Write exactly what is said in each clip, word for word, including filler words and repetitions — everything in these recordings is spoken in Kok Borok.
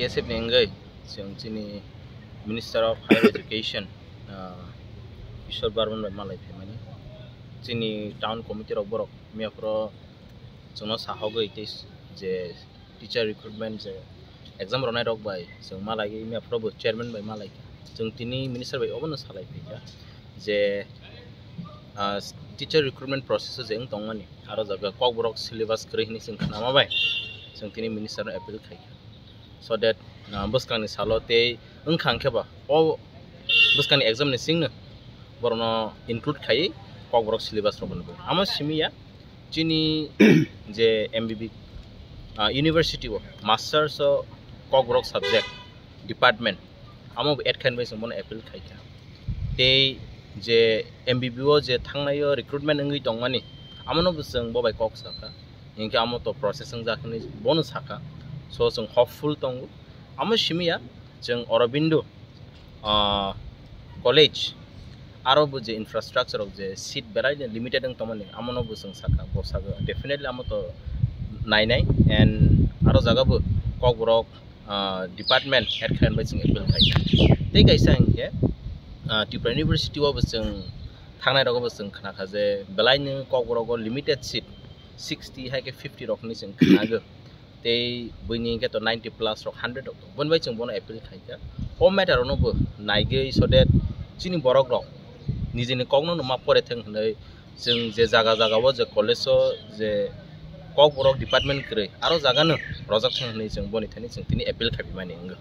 T S F ni wngwi chwng chini Minister of Higher Education, ah, Kishore Barman bai malai phaimani. Chini town committee rok borok miyaphoro chwngno sahogwi tei je teacher recruitment je exam ronai rok bai chwng malaiwi miyaphoro bo chairman bai malai kha. Chwng tini minister bai obono salai phaikha je, ah, teacher recruitment process o je wng tongmani aro jaga kokborok syllabus kwrwi hinwi chwng khnama bai chwng tini minister no appeal khaikha. So that, ah, bwskangni salo tei wngkha hwnkhe ba o bwskangni exam ni singno borokno include khaiwi kokborok syllabus rok bo nugwi. Amo simi ya chini je M B B, ah, university o masters o kokborok subject department amo bo add khainai bai chwng bono appeal khaikha. Tei je M B B o je thangnai o recruitment wngwi tongmani amono bo chwng bo bai kok sakha. Hinkhe amo to process wngjak hinwi bono sakha. So chwng hopeful tongo. Amo simi ya chwng Aurobindo, ah, college aro bo je infrastructure rok je seat belai limited wng tongmani amono bo chwng sakha. Bo sakha definitely amo to nainai and aro jaga bo kokborok, ah, department head khlaina bai chwng appeal khai. Tei kaisa hinkhe, ah, Tripura University o bo chwng thangnai rogo bo chwng khna kha je belai no kokborok o limited seat sixty hai khe fifty rok hinwi chwng khna go. Tei buini hinkhe to ninety plus rok hundred rok tong. Boni bai chwng bono appeal khai kha. O matter ono bo naigwi so that chini borok rok nijini kokno no ma pore thwng hinwi chwng je jaga jaga o je college o je kokborok department kwrwi aro jaga no rojak thwng hinwi chwng boni thani chwng tini appeal khai mani wngkha.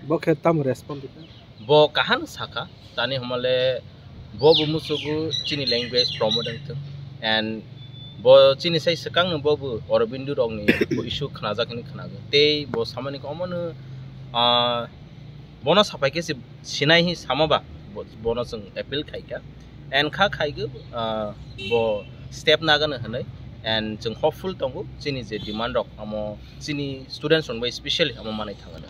Bo khe tamo respond rikha? Bo kaham sakha, tani hwnmale bo bo musugo chini language promote wngthwng and bo chini sai swkangno bo bo Aurobindo rokni bo issue khnajak hinwi khnago. Tei bo samani omono, ah, bono sapai khe se sinai hi samaba bo-, bono chwng appeal khaikha and kha khaigo, ah, bo step nagano hinwi and chwng hopeful tongo chini je demand rok amo chini students rok bai specially amo manwi thangano.